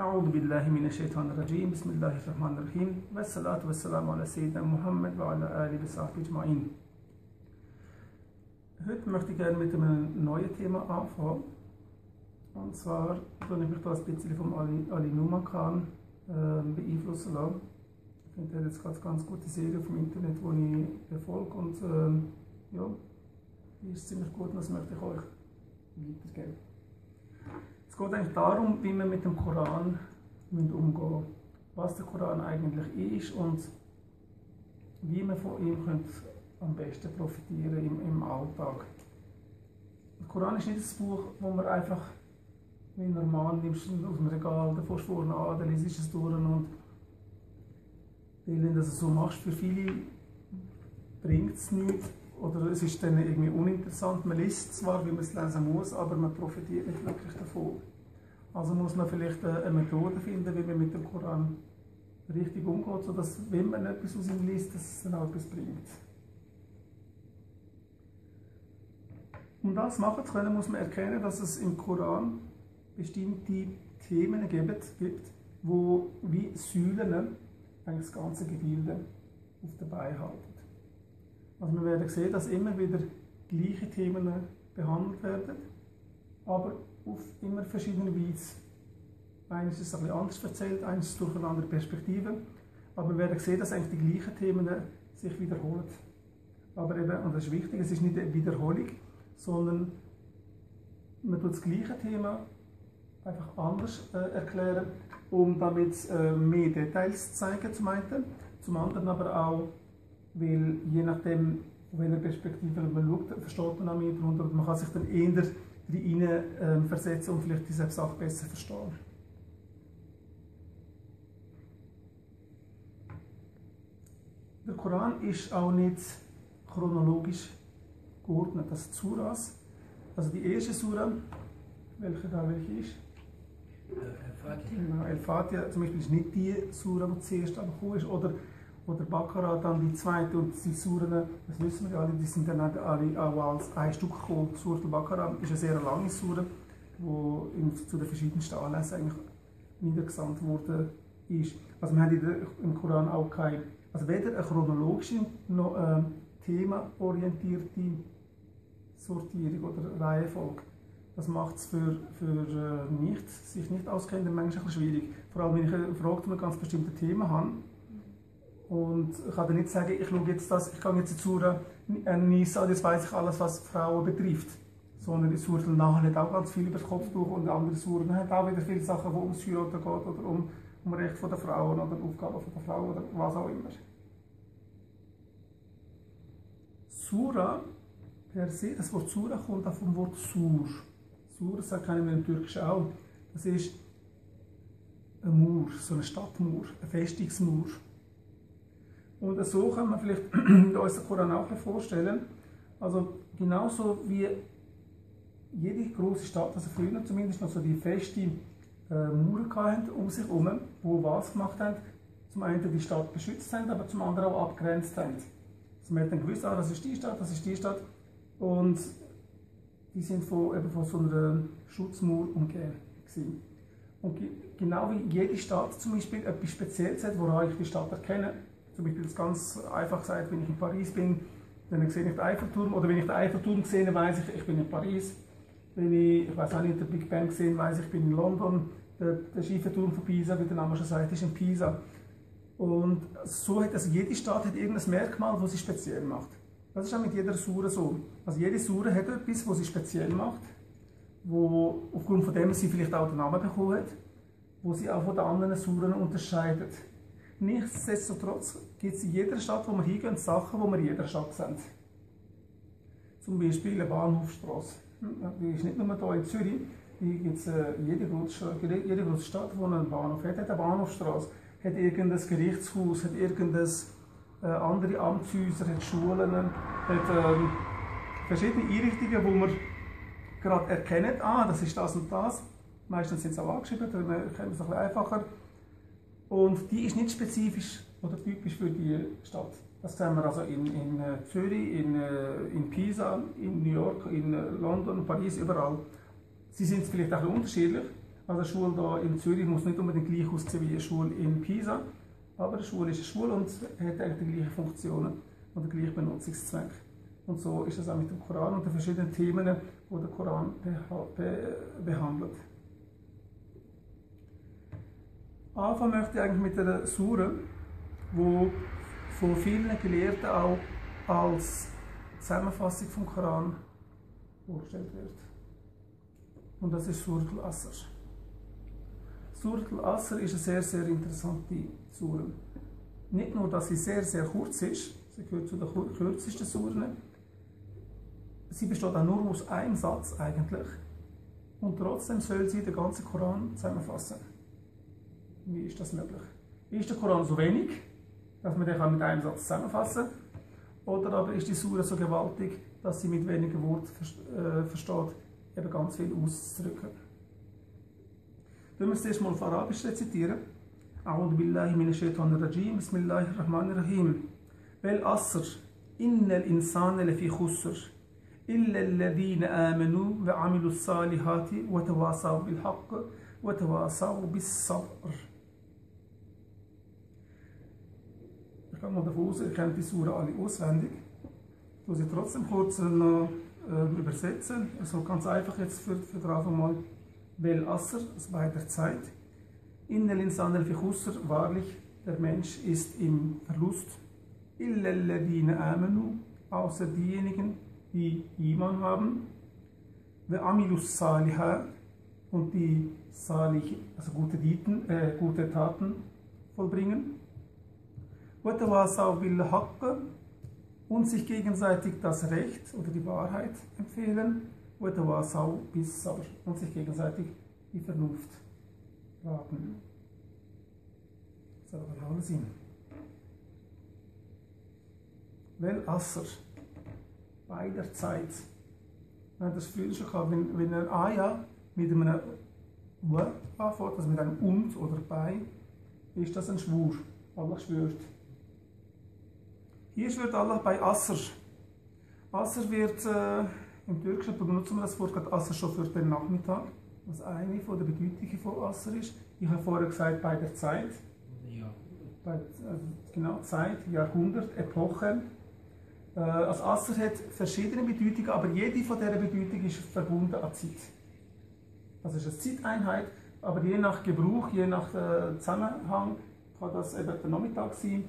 أعوذ بالله من الشيطان الرجيم بسم الله الرحمن الرحيم والصلاة والسلام على سيدنا Muhammad وعلى آله وصحبه أجمعين. Heute möchte ich gerne mit einem neuen Thema anfangen. Und zwar tue ich mich da ein bisschen vom Ali Numan Khan beeinflussen lassen. Ich finde, er hat jetzt gerade eine ganz gute Serie auf dem Internet, die ich befolge und ja, die ist ziemlich gut und das möchte ich euch weitergeben. Es geht eigentlich darum, wie wir mit dem Koran umgehen müssen, was der Koran eigentlich ist und wie wir von ihm am besten profitieren im Alltag. Der Koran ist nicht ein Buch, wo man einfach wie normal nimmst aus dem Regal, da fährst du vorne an, dann liest es durch und wenn du das so machst, für viele bringt es nichts. Oder es ist dann irgendwie uninteressant, man liest zwar, wie man es lesen muss, aber man profitiert nicht wirklich davon. Also muss man vielleicht eine Methode finden, wie man mit dem Koran richtig umgeht, sodass, wenn man etwas aus ihm liest, dass es dann auch etwas bringt. Um das machen zu können, muss man erkennen, dass es im Koran bestimmte Themen gibt, wo wie Säulen eigentlich das ganze Gebilde auf den Beinen halten. Also wir werden sehen, dass immer wieder gleiche Themen behandelt werden, aber auf immer verschiedene Weise. Eines ist ein bisschen anders erzählt, eines ist durch eine andere Perspektive, aber wir werden sehen, dass eigentlich die gleichen Themen sich wiederholen. Aber eben, und das ist wichtig, es ist nicht eine Wiederholung, sondern man tut das gleiche Thema einfach anders erklären, um damit mehr Details zu zeigen zum einen, zum anderen aber auch, weil je nachdem, von welcher Perspektive man schaut, versteht man auch mehr darunter und man kann sich dann eher rein versetzen und vielleicht diese Sache besser verstehen. Der Koran ist auch nicht chronologisch geordnet. Das Suras, also die erste Sura, welche ist? Al-Fatiha zum Beispiel ist nicht die Sura, die zuerst angekommen ist, oder Baqarah, dann die zweite und die Suren, das wissen wir ja alle, die sind dann alle auch als ein Stück gekommen. Surat al-Baqarah ist eine sehr lange Sura, die zu den verschiedensten Anlässen eigentlich niedergesandt worden ist. Also wir haben im Koran auch keine, also weder eine chronologische noch themaorientierte Sortierung oder Reihenfolge. Das macht es für sich nicht auskennende Menschen ein bisschen schwierig. Vor allem, wenn ich eine Frage zu einem ganz bestimmten Thema habe. Und ich kann dann nicht sagen, ich schaue jetzt das, ich kann jetzt in Sura Nisa, jetzt weiss ich alles, was Frauen betrifft. Sondern in Sura Al-Nahl hat auch ganz viel über den Kopftuch und andere Suren haben auch wieder viele Sachen, die ums Heiraten geht oder um Recht der Frauen oder Aufgaben der Frauen oder was auch immer. Sura per se, das Wort Sura kommt auch vom Wort Sur. Sur, das kennen wir im Türkischen auch. Das ist ein Mauer, so eine Stadtmauer, eine Festungsmauer. Und so kann man vielleicht uns den Koran auch vorstellen. Also genauso wie jede große Stadt, also früher zumindest noch so die feste Mauern hatten um sich herum, wo was gemacht haben. Zum einen die Stadt beschützt haben, aber zum anderen auch abgrenzt haben. Also man hat dann gewusst, das ist die Stadt, das ist die Stadt. Und die sind von so einer Schutzmauer umgeben. Und genau wie jede Stadt zum Beispiel etwas Spezielles hat, woran ich die Stadt erkenne. Zum Beispiel das ganz einfach gesagt, wenn ich in Paris bin, dann sehe ich den Eiffelturm. Oder wenn ich den Eiffelturm sehe, dann weiss ich bin in Paris. Wenn ich weiß auch nicht, den Big Ben sehe, weiss ich bin in London. Der schiefe Turm von Pisa, wie der Name schon sagt, ist in Pisa. Und so hat also jede Stadt hat irgendein Merkmal, das sie speziell macht. Das ist auch mit jeder Sura so. Also jede Sura hat etwas, was sie speziell macht, wo aufgrund von dem sie vielleicht auch den Namen bekommen hat, wo sie auch von den anderen Suren unterscheidet. Nichtsdestotrotz gibt es in jeder Stadt, wo wir hingehen, Sachen, die wir in jeder Stadt sehen. Zum Beispiel eine Bahnhofstrasse. Die ist nicht nur hier in Zürich, die gibt es jede große Stadt, die einen Bahnhof hat eine Bahnhofstrasse, hat irgendein Gerichtshaus, hat irgendein andere Amtshäuser, hat Schulen, hat verschiedene Einrichtungen, wo man gerade erkennt, das ist das und das. Meistens sind es auch angeschrieben, dann erkennt man es ein bisschen einfacher. Und die ist nicht spezifisch oder typisch für die Stadt. Das sehen wir also in Zürich, in Pisa, in New York, in London, Paris, überall. Sie sind vielleicht auch unterschiedlich, Also eine Schule hier in Zürich muss nicht unbedingt gleich aussehen wie eine Schule in Pisa, aber eine Schule ist eine Schule und hat eigentlich die gleichen Funktionen und den gleichen Benutzungszweck. Und so ist es auch mit dem Koran und den verschiedenen Themen, die der Koran behandelt. Anfangen möchte ich eigentlich mit einer Sure, die von vielen Gelehrten auch als Zusammenfassung vom Koran vorgestellt wird. Und das ist Surat al-Asr. Surat al-Asr ist eine sehr, sehr interessante Sure. Nicht nur, dass sie sehr, sehr kurz ist, sie gehört zu den kürzesten Suren, sie besteht auch nur aus einem Satz eigentlich. Und trotzdem soll sie den ganzen Koran zusammenfassen. Wie ist das möglich? Ist der Koran so wenig, dass man den mit einem Satz zusammenfassen kann? Oder aber ist die Sure so gewaltig, dass sie mit wenigen Worten versteht, eben ganz viel auszudrücken? Wenn wir es erst mal auf Arabisch rezitieren. A'udhu billahi minash shaitanir rajim, bismillahir rahmanir rahim. Wal asr, innal insana lafi khusr, illa alladhina amanu wa amilus salihati wa tawasaw bil haqq wa tawasaw bis sabr. Ich gehe mal davon aus, ihr kennt die Sure alle auswendig. Ich muss sie trotzdem kurz noch übersetzen. Also ganz einfach jetzt für den Anfang mal. Wal Asr, also bei der Zeit. Innal insana lafi khusr, wahrlich, der Mensch ist im Verlust. Illa alladhina amanu, außer diejenigen, die Iman haben. Wa amilus salihat, und die also gute Taten vollbringen. Wa tawasaw bil haqq, und sich gegenseitig das Recht oder die Wahrheit empfehlen. Wa tawasaw bis sabr, und sich gegenseitig die Vernunft raten. Das hat aber alle Sinn. Wal Asr, bei der Zeit. Wir haben das früher schon gehabt, wenn ein Aya mit einem W anfängt, also mit einem Und oder bei, ist das ein Schwur. Allah schwört. Hier schwört Allah bei Asr. Asr wird, im Türkischen benutzen wir das Wort Asr schon für den Nachmittag, was eine von der Bedeutungen von Asr ist. Ich habe vorher gesagt, bei der Zeit. Ja. Genau, Zeit, Jahrhundert, Epoche. Also Asr hat verschiedene Bedeutungen, aber jede von dieser Bedeutungen ist verbunden an Zeit. Das ist eine Zeiteinheit, aber je nach Gebrauch, je nach Zusammenhang kann das eben der Nachmittag sein,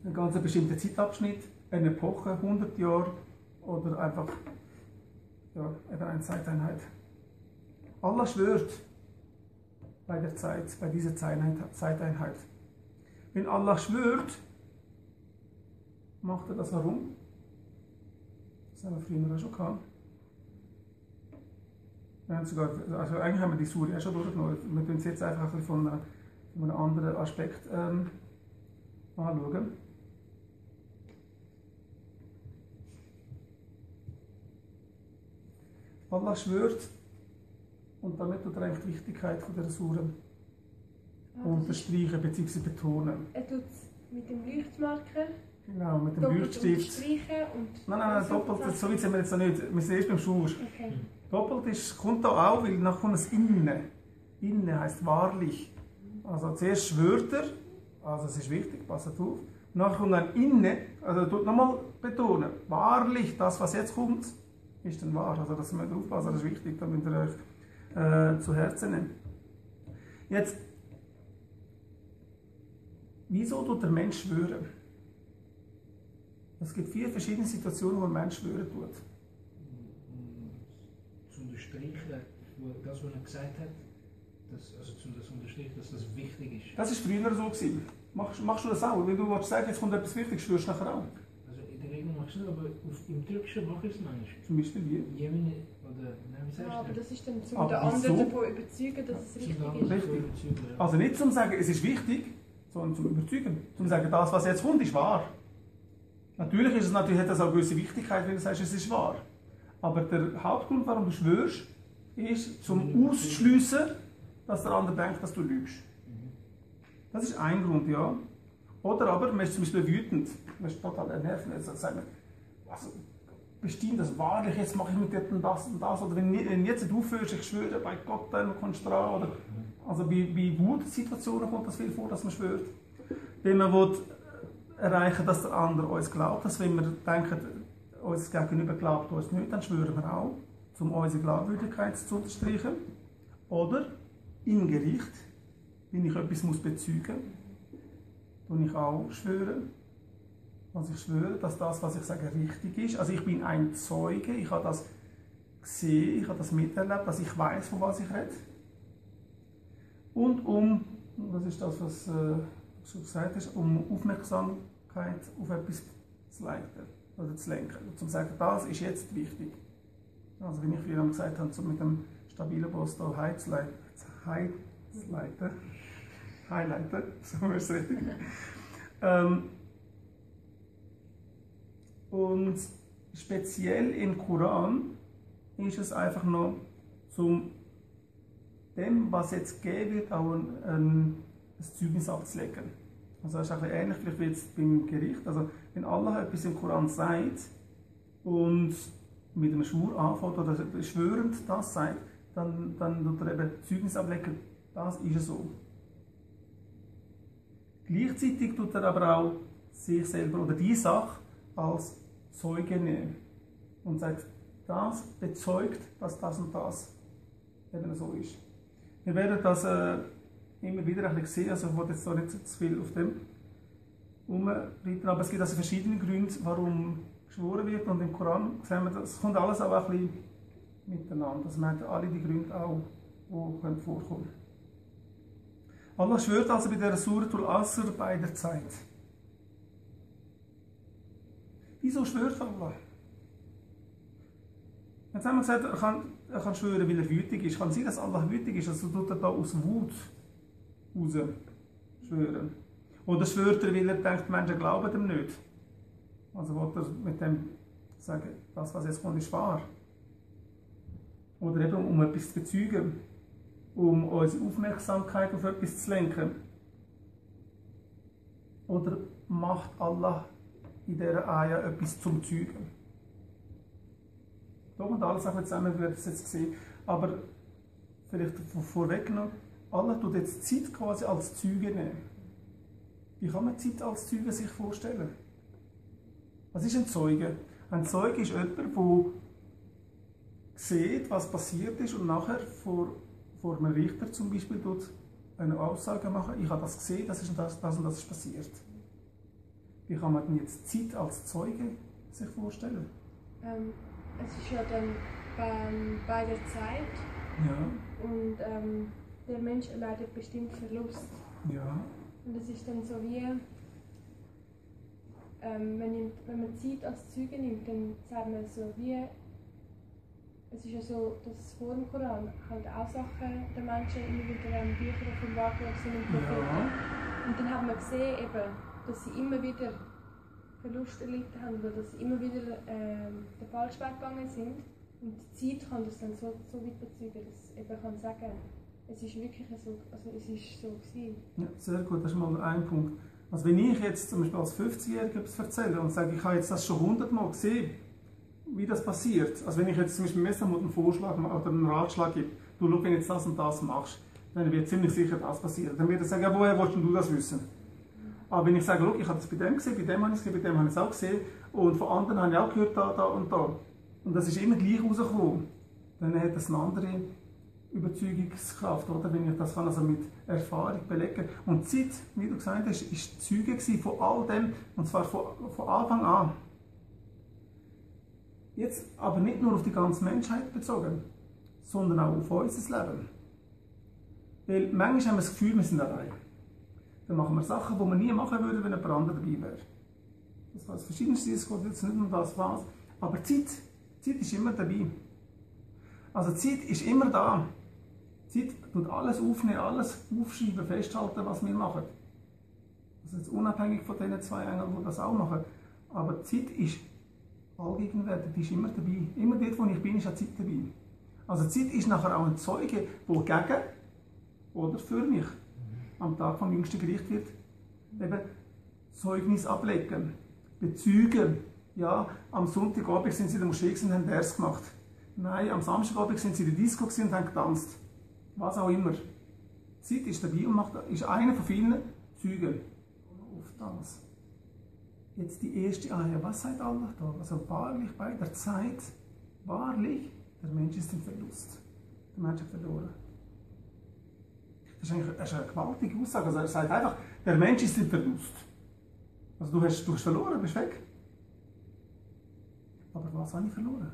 ein ganz bestimmter Zeitabschnitt, eine Epoche, 100 Jahre oder einfach eben eine Zeiteinheit. Allah schwört bei der Zeit, bei dieser Zeiteinheit. Wenn Allah schwört, macht er das warum? Das haben wir früher auch schon gehabt. Wir haben sogar, also eigentlich haben wir die Sure schon durchgenommen. Wir tun es jetzt einfach ein bisschen von einem anderen Aspekt anschauen. Allah schwört, und damit tut er eigentlich die Wichtigkeit von dieser Sure unterstreichen bzw. betonen. Er tut es mit dem Leuchtmarker. Genau, mit dem Doppelt Leuchtstift. unterstreichen und Nein, doppelt, so weit sind wir jetzt noch nicht. Wir sind erst beim Schwur. Okay. Doppelt kommt da auch, weil nachher kommt das Inne. Inne heisst wahrlich. Also zuerst schwört er, also es ist wichtig, passt auf. Nachher kommt ein Inne, also tut nochmal betonen, wahrlich, das was jetzt kommt, ist dann wahr. Also das müsst ihr aufpassen, das ist wichtig, da müsst ihr euch zu Herzen nehmen. Jetzt, wieso tut der Mensch schwören? Es gibt 4 verschiedene Situationen, wo ein Mensch schwören tut. Zu unterstreichen, das, was er gesagt hat, also zu unterstreichen, dass das wichtig ist. Das war früher so gewesen. Machst du das auch? Wenn du sagst, jetzt kommt etwas Wichtiges, schwörst du nachher auch. Also in der Regel machst du es nicht, aber im Türkischen mache ich es manchmal. Zum Beispiel wie? Jemine, oder, nein, wie sagst Ja, aber du? das ist dann, um Aber den anderen wieso? davon überzeugen, dass es richtig ist. Richtig. Also nicht zum sagen, es ist wichtig, sondern zum Überzeugen. Zum sagen, das, was jetzt kommt, ist wahr. Natürlich hat das auch eine gewisse Wichtigkeit, wenn du sagst, es ist wahr. Aber der Hauptgrund, warum du schwörst, ist zum Ausschliessen, dass der andere denkt, dass du lügst. Das ist ein Grund, ja. Oder aber man ist zum Beispiel wütend, man ist total nervt, also bestimmt, dass wahrlich, jetzt mache ich mit dir das und das. Oder wenn du jetzt nicht aufhörst, ich schwöre, bei Gott, dann kommst du dran. Oder, also bei Wutsituationen kommt das viel vor, dass man schwört. Wenn man will erreichen, dass der andere uns glaubt, dass wenn wir denken, unser Gegenüber glaubt uns nicht, dann schwören wir auch, um unsere Glaubwürdigkeit zu unterstreichen. Oder im Gericht, wenn ich etwas bezeugen muss, tue ich auch schwören. Also ich schwöre, dass das, was ich sage, richtig ist. Also ich bin ein Zeuge, ich habe das gesehen, ich habe das miterlebt, dass ich weiß, von was ich rede. Und das ist das, was schon gesagt ist, um Aufmerksamkeit auf etwas zu leiten oder zu lenken. Und zu sagen, das ist jetzt wichtig. Also wenn ich früher gesagt habe, so mit dem stabilen Boss da Highlighter, so muss es richtig. Und speziell im Koran ist es einfach noch zum dem, was jetzt gegeben wird, auch ein Zeugnis abzulegen. Also das ist ein bisschen ähnlich vielleicht wie jetzt beim Gericht. Also wenn Allah etwas im Koran sagt und mit einem Schwur anfängt oder schwörend das sagt, dann tut er eben Zeugnis ablegen, das ist so. Gleichzeitig tut er aber auch sich selber oder die Sache als Zeuge nehmen und sagt, das bezeugt, dass das und das eben so ist. Wir werden das immer wieder ein bisschen sehen, also ich will jetzt da nicht zu viel auf dem rumreiten, aber es gibt also verschiedene Gründe, warum geschworen wird und im Koran sehen wir, das kommt alles auch ein bisschen miteinander. Also man hat alle die Gründe auch, die vorkommen können. Allah schwört also bei der Suratul Asr bei der Zeit. Wieso schwört Allah? Jetzt haben wir gesagt, er kann schwören, weil er wütig ist. Kann sein, dass Allah wütig ist, also tut er da aus Wut raus schwören. Oder schwört er, weil er denkt, die Menschen glauben ihm nicht. Also will er mit dem sagen, das, was jetzt kommt, ist wahr. Oder eben, um etwas zu bezeugen, um unsere Aufmerksamkeit auf etwas zu lenken. Oder macht Allah in dieser Ayah etwas zum Zeugen. Da und alles einfach zusammen, wir das jetzt sehen. Aber vielleicht vorweggenommen, Allah tut jetzt Zeit quasi als Zeuge nehmen. Wie kann man Zeit als Zeuge sich vorstellen? Was ist ein Zeuge? Ein Zeuge ist jemand, der sieht, was passiert ist und nachher vor einem Richter zum Beispiel eine Aussage machen, ich habe das gesehen, das und das ist passiert. Wie kann man denn jetzt Zeit als Zeuge sich vorstellen? Es ist ja dann bei der Zeit Ja. und der Mensch erleidet bestimmt Verlust. Ja. Und es ist dann so wie, wenn man Zeit als Zeuge nimmt, dann sagt man so wie, es ist ja so, dass vor dem Koran halt auch Sachen der Menschen immer wieder Bücher offenbart worden sind und Propheten. Ja. Und dann hat man gesehen, eben, dass sie immer wieder Verlust erlitten haben oder dass sie immer wieder den falschen Weg gegangen sind. Und die Zeit kann das dann so weit bezeugen, dass es eben kann sagen, es ist wirklich so, also es ist so gewesen. Ja, sehr gut, das ist mal ein Punkt. Also wenn ich jetzt zum Beispiel als 50-Jähriger etwas erzähle und sage, ich habe jetzt das schon 100-mal gesehen, wie das passiert. Also wenn ich jetzt zum Beispiel Messermut einen Vorschlag oder einen Ratschlag gebe, du schau, wenn du jetzt das und das machst, dann wird ziemlich sicher das passieren. Dann wird er sagen, ja, woher willst du das wissen? Aber wenn ich sage, schau, ich habe das bei dem gesehen, bei dem habe ich es gesehen, bei dem habe ich es auch gesehen und von anderen habe ich auch gehört, da und da. Und das ist immer gleich rausgekommen. Dann hat das eine andere Überzeugungskraft, oder? Wenn ich das kann also mit Erfahrung belegen. Und die Zeit, wie du gesagt hast, war Zeuge von all dem, und zwar von Anfang an. Jetzt aber nicht nur auf die ganze Menschheit bezogen, sondern auch auf unser Leben. Weil manchmal haben wir das Gefühl, wir sind allein. Dann machen wir Sachen, die wir nie machen würden, wenn jemand anderes dabei wäre. Das kann verschiedenes sein, es geht jetzt nicht um das, was. Aber die Zeit ist immer dabei. Also die Zeit ist immer da. Die Zeit tut alles aufnehmen, alles aufschreiben, festhalten, was wir machen. Also jetzt unabhängig von diesen zwei Engeln, die das auch machen. Aber die Zeit ist allgegenwärtig, die ist immer dabei. Immer dort, wo ich bin, ist auch die Zeit dabei. Also die Zeit ist nachher auch ein Zeuge, der gegen oder für mich am Tag vom jüngsten Gericht wird eben Zeugnis ablegen, bezeugen, ja, am Sonntagabend sind sie in der Moschee und haben das gemacht. Nein, am Samstagabend sind sie in der Disco und haben getanzt. Was auch immer. Zeit ist dabei und ist einer von vielen Zeugen auf das. Jetzt die erste Eier. Was sagt Allah da? Also wahrlich bei der Zeit, wahrlich, der Mensch ist im Verlust. Der Mensch hat verloren. Das ist eine gewaltige Aussage. Also er sagt einfach, der Mensch ist im Verlust. Also du hast verloren, bist weg. Aber was habe ich verloren?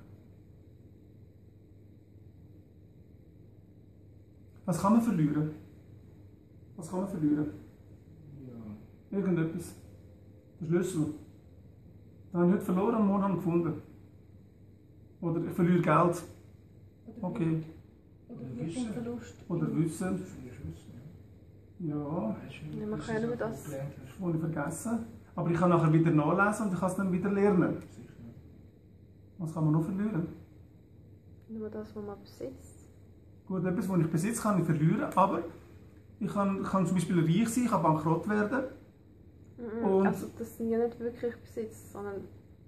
Was kann man verlieren? Was kann man verlieren? Ja. Irgendetwas. Der Schlüssel. Den habe ich heute verloren und morgen habe ich gefunden. Oder ich verliere Geld. Okay. Oder vielleicht vom Verlust. Oder Wissen. Ja, Ja, man kann ja nur das. das habe ich vergessen. Aber ich kann nachher wieder nachlesen und ich kann es dann wieder lernen. Was kann man noch verlieren? Nur das, was man besitzt. Gut, etwas, was ich besitze, kann ich verlieren, aber ich kann zum Beispiel reich sein, ich kann bankrott werden. Und Also das sind ja nicht wirklich Besitz, sondern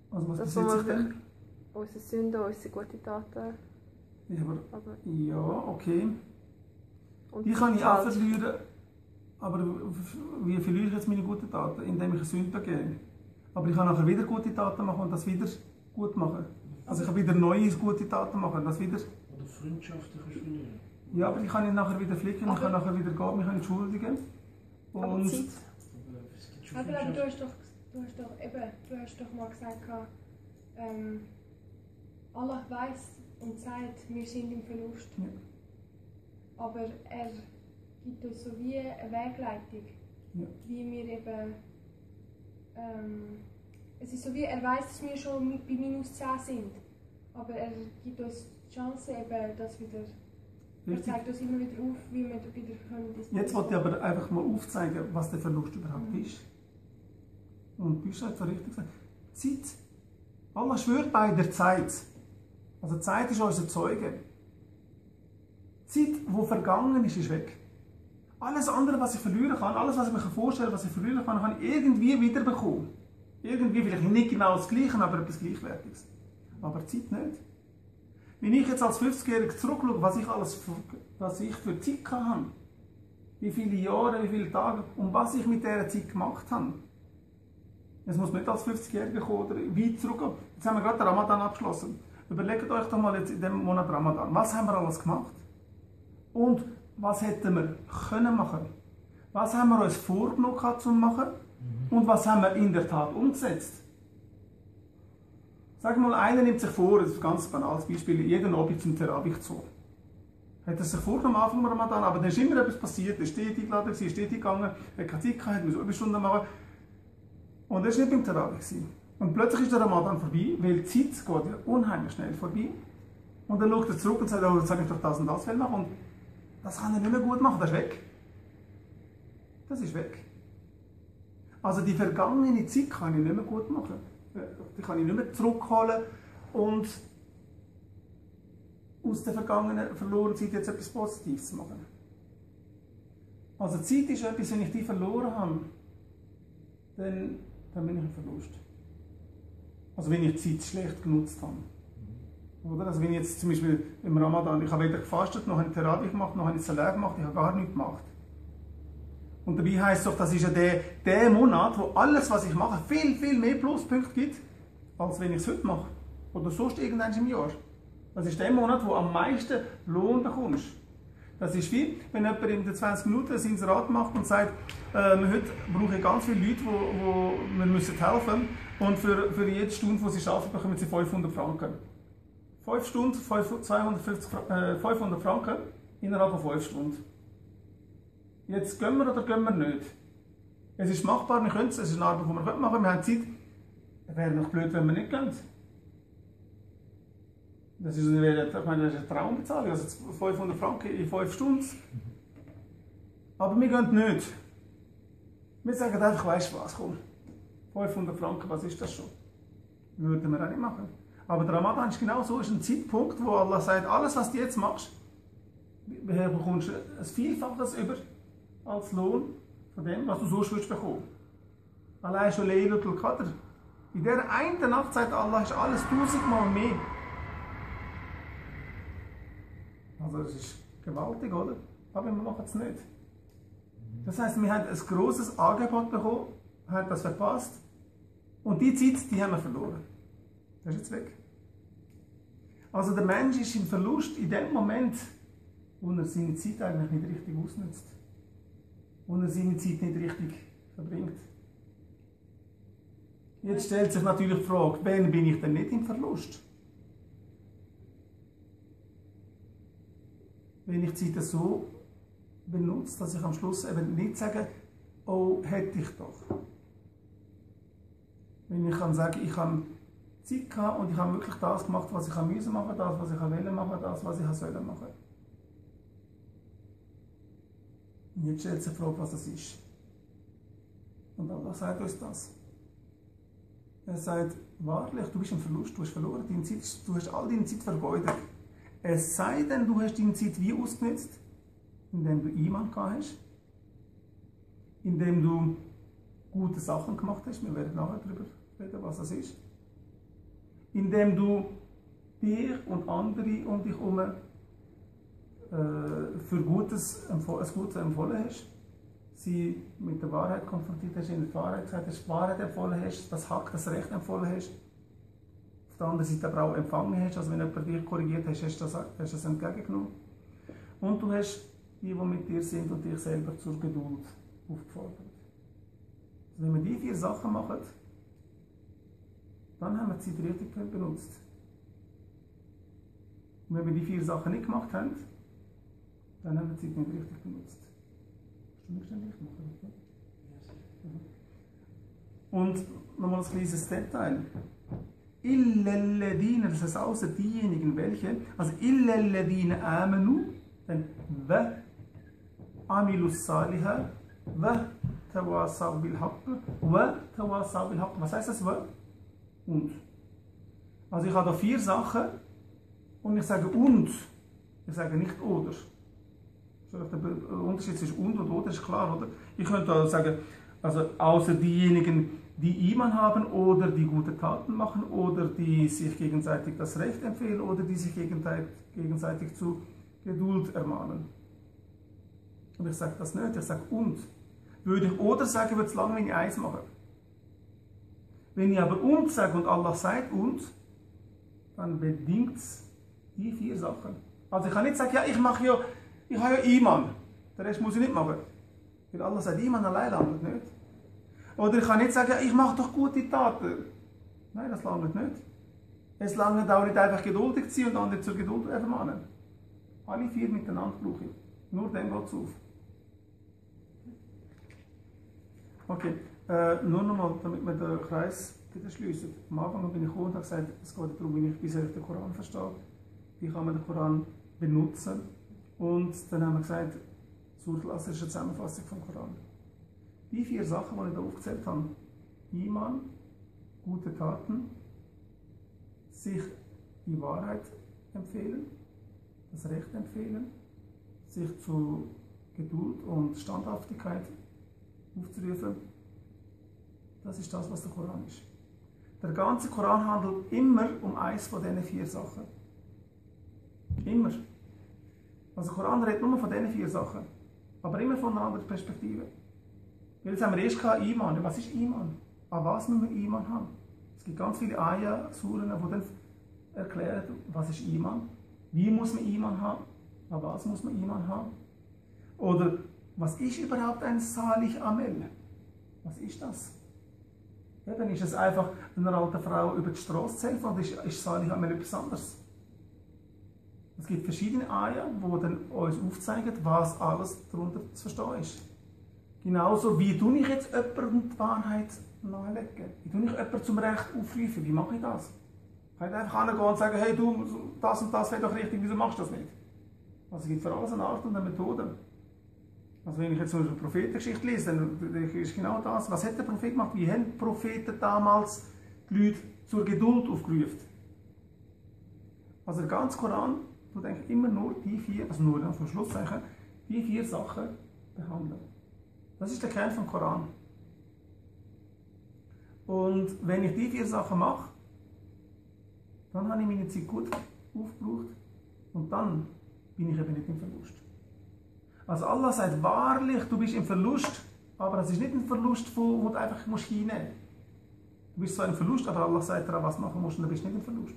also was das, besitze ich denn? unsere Sünden, unsere guten Taten. Ja, Aber ja, okay. und Die kann ich auch halt- verlieren, aber wie verliere ich jetzt meine guten Taten? Indem ich eine Sünde begehe. Aber ich kann nachher wieder gute Taten machen und das wieder gut machen. Also ich kann wieder neue gute Taten machen und das wieder... Oder Freundschaften kannst du verlieren. Ja, aber ich kann ihn nachher wieder flicken, ich kann nachher wieder gehen, mich entschuldigen. aber Und Zeit. Aber es gibt schon Aber du Freundschaften. du hast doch mal gesagt, Allah weiß und sagt, wir sind im Verlust. Ja. Aber er gibt uns so wie eine Wegleitung, Ja. wie wir eben. Es ist so wie, er weiß, dass wir schon bei minus 10 sind. Aber er gibt uns die Chance, eben, das wieder. Er Richtig. zeigt uns immer wieder auf, wie wir wieder können. Jetzt wollte ich aber einfach mal aufzeigen, was der Verlust überhaupt ist. Und Bücher hat so richtig gesagt, Zeit. Allah schwört bei der Zeit. Also die Zeit ist unser Zeuge. Die Zeit, die vergangen ist, ist weg. Alles andere, was ich verlieren kann, alles, was ich mir vorstellen kann, was ich verlieren kann ich irgendwie wiederbekommen. Irgendwie, vielleicht nicht genau das Gleiche, aber etwas Gleichwertiges. Aber die Zeit nicht. Wenn ich jetzt als 50-Jähriger zurückschaue, was ich für Zeit hatte, wie viele Jahre, wie viele Tage und was ich mit dieser Zeit gemacht habe. Es muss nicht als 50-Jähriger kommen oder weit zurückgehen. Jetzt haben wir gerade den Ramadan abgeschlossen. Überlegt euch doch mal jetzt in diesem Monat Ramadan, was haben wir alles gemacht? Und was hätten wir können machen? Was haben wir uns vorgenommen zu machen? Und was haben wir in der Tat umgesetzt? Sag mal, einer nimmt sich vor, das ist ein ganz banales Beispiel, jeden Abend zum Terawih zu. Hat er sich vorgenommen am Anfang Ramadan, aber dann ist immer etwas passiert, er ist stetig eingeladen, er ist stetig gegangen, er hat keine Zeit gehabt, muss Überstunden machen. Und er war nicht beim Terawih. Und plötzlich ist der Ramadan vorbei, weil die Zeit geht ja unheimlich schnell vorbei. Und dann schaut er zurück und sagt, oh, jetzt habe ich doch das und das machen. Und das kann er nicht mehr gut machen, das ist weg. Das ist weg. Also die vergangene Zeit kann ich nicht mehr gut machen. Die kann ich nicht mehr zurückholen und aus der vergangenen, verlorenen Zeit jetzt etwas Positives machen. Also Zeit ist etwas, wenn ich die verloren habe, dann bin ich im Verlust. Also wenn ich die Zeit schlecht genutzt habe. Oder? Also wenn ich jetzt zum Beispiel im Ramadan, ich habe weder gefastet, noch habe ich Terawih gemacht, noch habe ich Salat gemacht, ich habe gar nichts gemacht. Und dabei heisst es doch, das ist ja der Monat, wo alles, was ich mache, viel, viel mehr Pluspunkte gibt, als wenn ich es heute mache. Oder sonst irgendwann im Jahr. Das ist der Monat, wo am meisten Lohn bekommst. Das ist wie, wenn jemand in den 20 Minuten sein Rat macht und sagt, heute brauche ich ganz viele Leute, die mir helfen müssen. Und für jede Stunde, die sie arbeiten, bekommen sie 500 Franken. 5 Stunden, 500 Franken innerhalb von 5 Stunden. Jetzt gehen wir oder gehen wir nicht? Es ist machbar, wir können es, ist eine Arbeit, die wir machen können, wir haben Zeit. Es wäre noch blöd, wenn wir nicht gehen. Das ist eine Traumbezahlung, also 500 Franken in 5 Stunden. Aber wir gehen nicht. Wir sagen einfach, weißt du was, komm, 500 Franken, was ist das schon? Würden wir auch nicht machen. Aber der Ramadan ist genau so, ist ein Zeitpunkt, wo Allah sagt, alles was du jetzt machst, bekommst du ein Vielfaches über als Lohn von dem, was du sonst bekommen würdest. Allein schon Laylatul Qadr In dieser einen Nacht, sagt Allah, ist alles 1000-mal mehr. Also das ist gewaltig, oder? Aber wir machen es nicht. Das heisst, wir haben ein grosses Angebot bekommen, haben das verpasst und die Zeit, die haben wir verloren. Das ist jetzt weg. Also der Mensch ist im Verlust in dem Moment, wo er seine Zeit eigentlich nicht richtig ausnutzt. Wo er seine Zeit nicht richtig verbringt. Jetzt stellt sich natürlich die Frage, wann bin ich denn nicht im Verlust? Wenn ich die Zeit so benutze, dass ich am Schluss eben nicht sage, oh, hätte ich doch. Wenn ich kann sagen, ich habe Zeit gehabt und ich habe wirklich das gemacht, was ich machen musste, das, was ich wollte machen, das, was ich sollte machen. Und jetzt stellt sich die Frage, was das ist. Und Allah sagt uns das. Er sagt, wahrlich, du bist im Verlust, du hast verloren, deine Zeit, du hast all deine Zeit vergeudet. Es sei denn, du hast deine Zeit wie ausgenutzt, indem du Iman gehabt hast, indem du gute Sachen gemacht hast, wir werden nachher darüber reden, was das ist, indem du dir und andere um dich herum für Gutes empfohlen hast, sie mit der Wahrheit konfrontiert hast, ihnen die Wahrheit gesagt hast, die Wahrheit empfohlen hast, das Hak, das Recht empfohlen hast, auf der anderen Seite aber auch empfangen hast, also wenn jemand dich korrigiert hast, hast du das entgegengenommen. Und du hast die mit dir sind und dich selber zur Geduld aufgefordert. Also wenn wir diese 4 Sachen machen, dann haben wir die Zeit richtig benutzt. Und wenn wir die 4 Sachen nicht gemacht haben, dann haben wir die Zeit nicht richtig benutzt. Hast du nicht ständig gemacht? Und nochmal ein kleines Detail. Illalladina, das heißt außer diejenigen, welche, also illalladina amanu, dann wa amilus salihah, wa tawasaw bil haqq, wa tawasaw bil haqq. Was heißt das wa? Und. Also ich habe da 4 Sachen und ich sage und. Ich sage nicht oder. Der Unterschied zwischen und oder ist klar, oder? Ich könnte also sagen, also außer diejenigen, die Iman haben oder die gute Taten machen oder die sich gegenseitig das Recht empfehlen oder die sich gegenseitig zu Geduld ermahnen. Und ich sage das nicht, ich sage und. Würde ich oder sagen, würde es lange, wenn ich eins mache. Wenn ich aber und sage und Allah sagt und, dann bedingt es die 4 Sachen. Also ich kann nicht sagen, ja, ich habe ja Iman, den Rest muss ich nicht machen. Weil Allah sagt, Iman allein langt nicht. Oder ich kann nicht sagen, ja, ich mache doch gute Taten. Nein, das langt nicht. Es langt auch nicht einfach geduldig zu sein und andere zur Geduld ermahnen. Alle 4 miteinander brauche ich. Nur dann geht es auf. Okay, nur nochmal, damit wir den Kreis wieder schliessen. Am Anfang bin ich gekommen und habe gesagt, es geht darum, wie ich den Koran verstehe. Wie kann man den Koran benutzen? Und dann haben wir gesagt, Surat Al-Asr ist eine Zusammenfassung vom Koran. Die 4 Sachen, die ich hier aufgezählt habe, Iman, gute Taten, sich die Wahrheit empfehlen, das Recht empfehlen, sich zu Geduld und Standhaftigkeit aufzurufen, das ist das, was der Koran ist. Der ganze Koran handelt immer um eines von diesen 4 Sachen. Immer. Also der Koran redet nur von diesen 4 Sachen, aber immer von einer anderen Perspektive. Weil jetzt haben wir erst Iman. Was ist Iman? An was müssen wir Iman haben? Es gibt ganz viele Ayah-Suren, die dann erklären, was ist Iman, wie muss man Iman haben, an was muss man Iman haben. Oder was ist überhaupt ein Salih Amel? Was ist das? Eben, ist es einfach einer alten Frau über die Straße zu helfen oder ist Salih Amel etwas anderes? Es gibt verschiedene Ayah, die dann uns aufzeigen, was alles darunter zu verstehen ist. Genauso wie tue ich jetzt jemandem die Wahrheit nahelegen? Wie tue ich jemanden zum Recht aufrufen? Wie mache ich das? Ich kann nicht einfach hingehen und sagen, hey du, das und das wäre doch richtig, wieso machst du das nicht? Also es gibt für alles eine Art und eine Methode. Also wenn ich jetzt eine Prophetengeschichte lese, dann ist genau das. Was hat der Prophet gemacht? Wie haben die Propheten damals die Leute zur Geduld aufgerufen? Also der ganze Koran tut eigentlich immer nur die 4, also nur zum Schlusszeichen, die 4 Sachen behandeln. Das ist der Kern vom Koran. Und wenn ich die 4 Sachen mache, dann habe ich meine Zeit gut aufgebraucht und dann bin ich eben nicht im Verlust. Also Allah sagt wahrlich, du bist im Verlust, aber es ist nicht ein Verlust, wo du einfach hinnehmen musst. Du bist zwar im Verlust, aber Allah sagt dir, was du machen musst und dann bist du nicht im Verlust.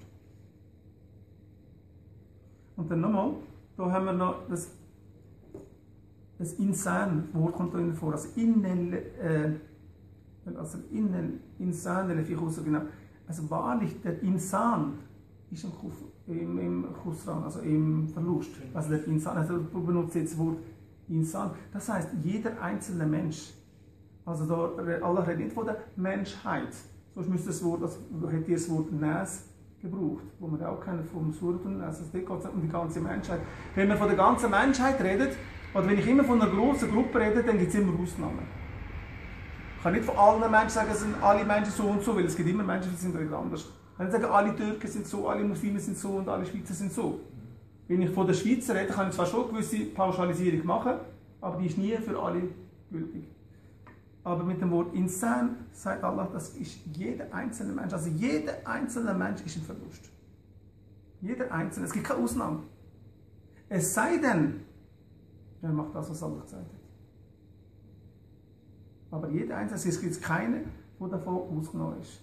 Und dann nochmal, da haben wir noch das Insan, das Wort kommt da vor, also innel Insan, genau. Also wahrlich, der Insan ist im Khusran, also im Verlust. Also der Insan, also du benutzt jetzt das Wort Insan, das heißt jeder einzelne Mensch. Also da, Allah redet nicht von der Menschheit, sonst müsste das Wort, also hätte das Wort Nas gebraucht, wo man auch kennen vom Surah, also es geht um die ganze Menschheit. Wenn man von der ganzen Menschheit redet, oder wenn ich immer von einer großen Gruppe rede, dann gibt es immer Ausnahmen. Ich kann nicht von allen Menschen sagen, es sind alle Menschen so und so, weil es gibt immer Menschen, die sind anders. Ich kann nicht sagen, alle Türken sind so, alle Muslime sind so und alle Schweizer sind so. Wenn ich von der Schweiz rede, kann ich zwar schon eine gewisse Pauschalisierung machen, aber die ist nie für alle gültig. Aber mit dem Wort Insan sagt Allah, das ist jeder einzelne Mensch. Also jeder einzelne Mensch ist im Verlust. Jeder einzelne. Es gibt keine Ausnahme. Es sei denn, er macht das, was Allah gesagt hat. Aber jeder einzelne, es gibt keinen, der davon ausgenommen ist.